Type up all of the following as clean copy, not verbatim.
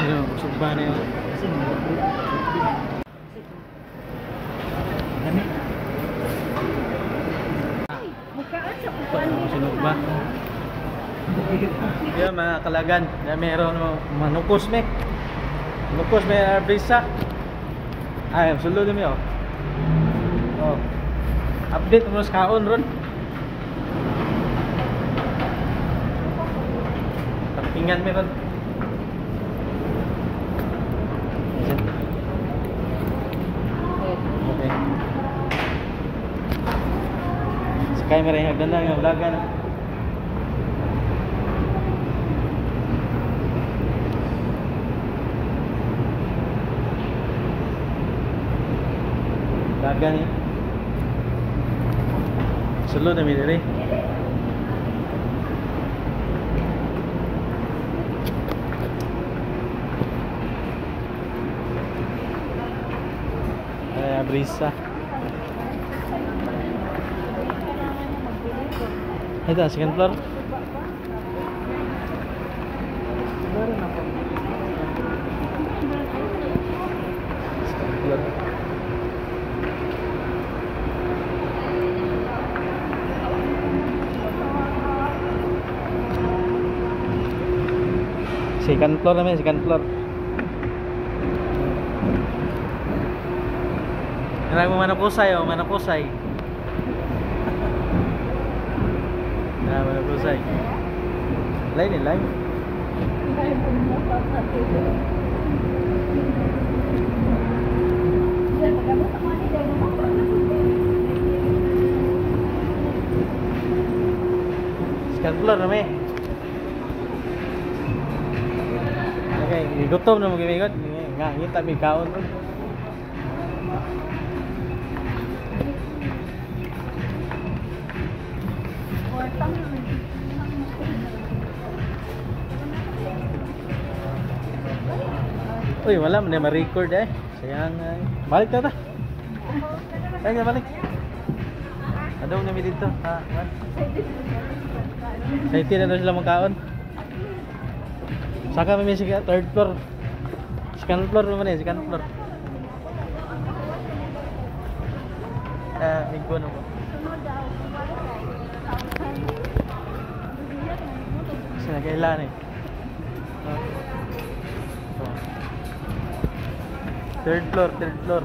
Ayun, sugba na yun. Dami. Sinugba. Yan mga kalagan, meron manukos me. Manukos me brisa. Ay, sulod na mi oh. Oh. Update mo sa kaon ron. Parkingan meron. Okay. Sakay mo rin hagdan lang yung vlogan. Vlogan eh. Sulod na mi diri. Ay, brisa. Ito, second floor. Second floor. Second floor namin, second floor. Marami mo manakusay, oh, manakusay. Ah, manakusay. Line eh, line. Second floor namin. Okay, gutom na mo gimigot. Nga, ngita mi kaon ron. Uy, wala man ma-record eh. Sayang ay. Balik ta ta. Ay, balik. Adong na mi dito. Ha, man. Sa na daw sila magkaon. Saka mi sa third floor. Second floor naman eh, second floor. Ah, mingko no. Sinagailan eh. Oh. Third floor, third floor.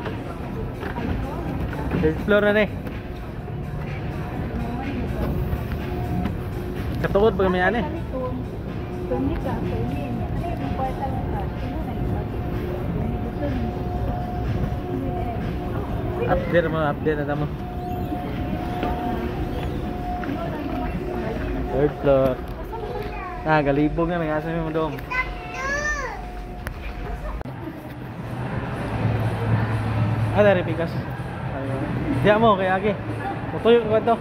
Third floor na eh. Katuod ba kami yan eh? Update mo, update na mo. Third floor. Ah, galibog na, may asa mo dong. Ah, dari pikas. Diya mo kay agi. Tutuyo ko ito.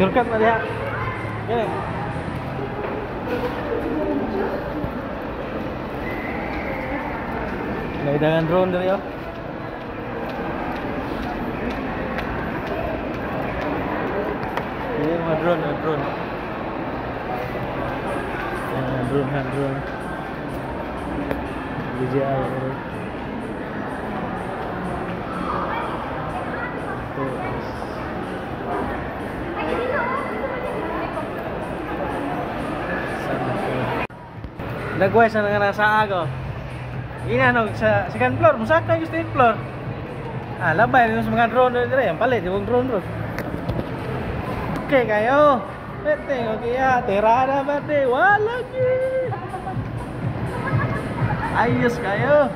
Shortcut na diha. Gani. Naidangan drone diri oh. Ini mga drone, oh, drone. Ayan, drone, ha, drone. DJI. Nagway sa nga nasa ago. Ina no sa second floor, musaka yung second floor. Ah, labay rin sa mga drone dire, ang palit yung drone ro. Okay kayo. Pete, okay ya, tira na ba de? Wala gi. Ayos kayo.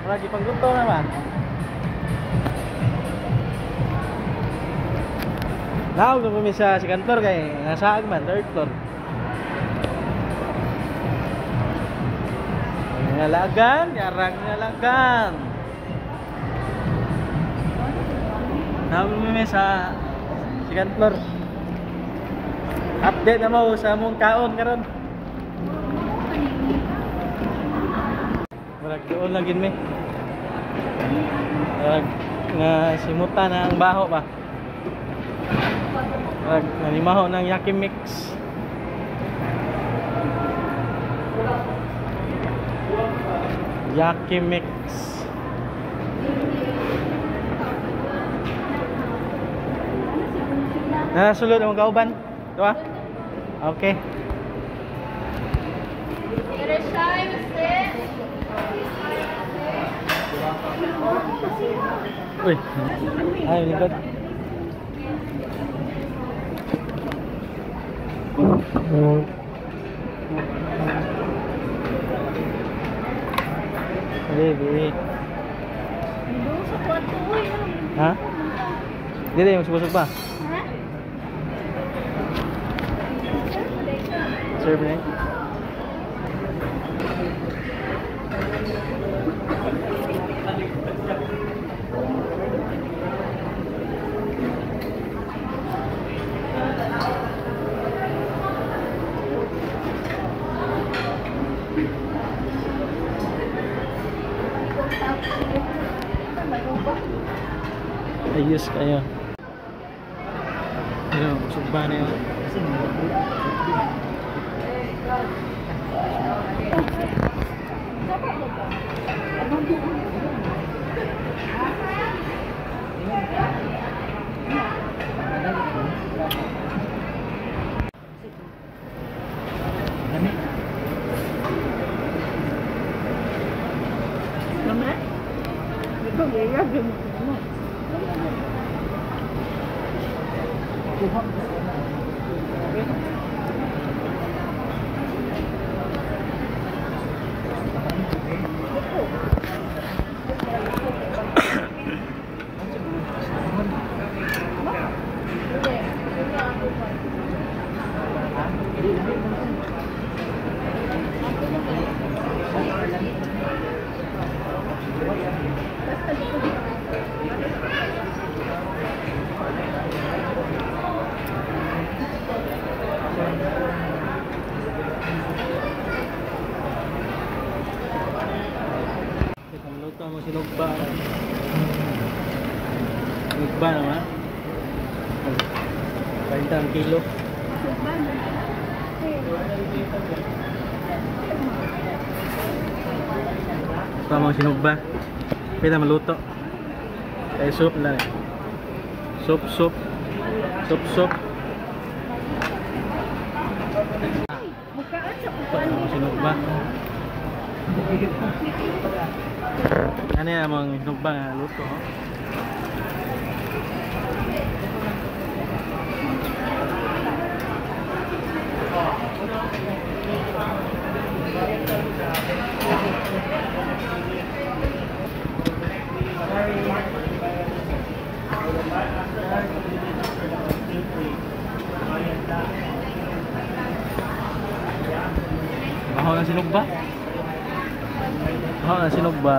Lagi pangguto naman. Now, kami sa second floor kay nasa agman, third floor. Ngalagan, yarang ngalagan. Now, kami sa second floor. Update na mo sa mong kaon karon. Murag doon lang gin mi. Murag nga simuta na ang baho ba. Murag nanimaho ng Yaki Mix. Yaki mix. Nakasulod ang kauban. Diba? Okay. Uy. Ay, likod. Baby. Ha? Dili, magsubosog pa. Serve na. Ayos kayo. Ayun, busog ba na yun? Luto mo sinugba. Sinugba naman. 40 ang kilo. Ito mo sinugba. Pwede maluto. Kaya soup na rin. Soup, soup. Soup, soup. Ito mo sinugba. Ano yan ang sinugba nga luto? Baho ng sinugba? Baho ng sinugba.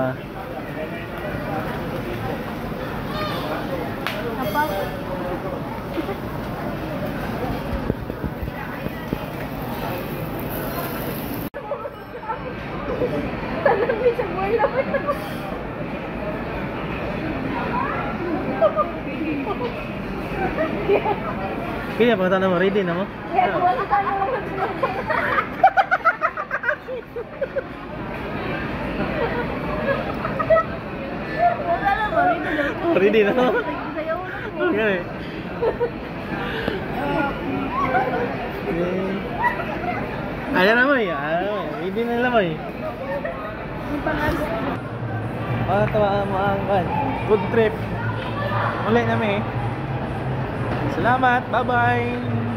Kaya pagkatana mo, ready na mo? Ready na mo? Okay. Ayan na mo eh. Ready na lang mo eh. Tawa mo ang good trip. Uli namin eh. Salamat. Bye-bye.